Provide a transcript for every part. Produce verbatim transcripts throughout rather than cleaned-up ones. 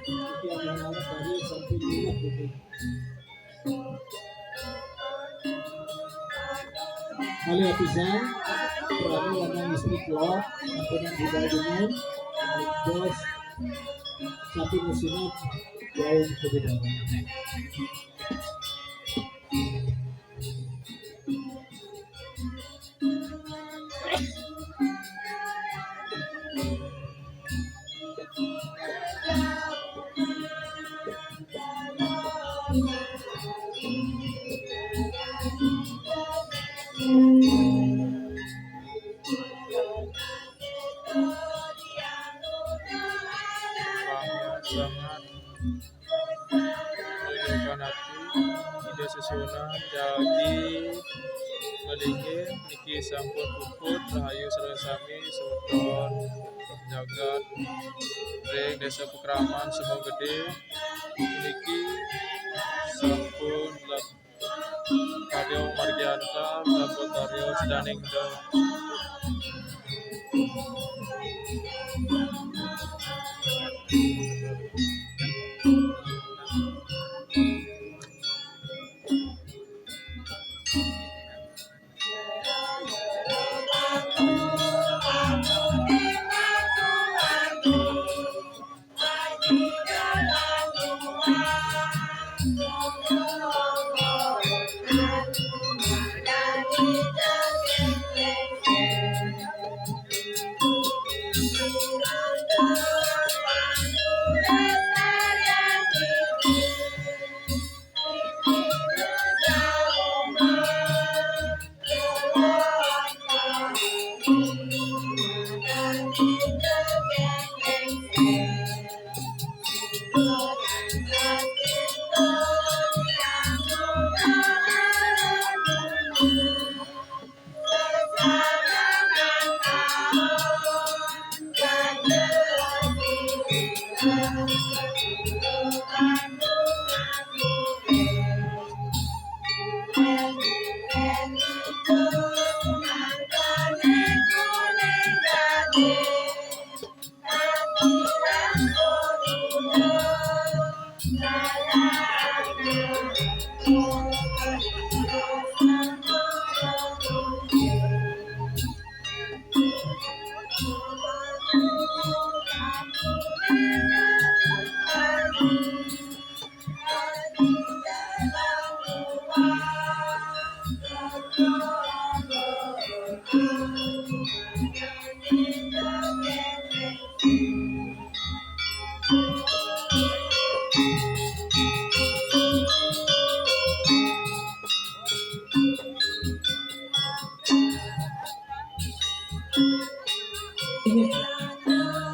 Iki anak-anak dari samping rumah gitu. Kali ya bisa, berani karena istri kelok, sampai yang di dalam, bos, satu mesinnya jauh ke dalam. Sangat merindukan hati, Ida Susunan, Jagi, Melingin, niki sampun puput, rahayu sareng sami, semeton, jagat, ring Desa Pakraman, Sumur Gedé, niki sampun lab-, karya margiantar, laba karya sedaning da.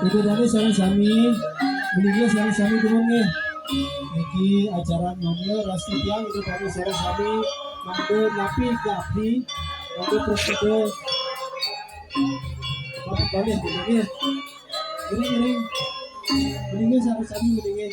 Ida dané sareng sami, menika sareng sami dumun nggih. Niki acara nyomil ras titiang, Ida dané sareng sami mangga napi ka abdi, mangga prasida. Bapak balik gitu nggih. Iring, iring. Menika sareng sami menika.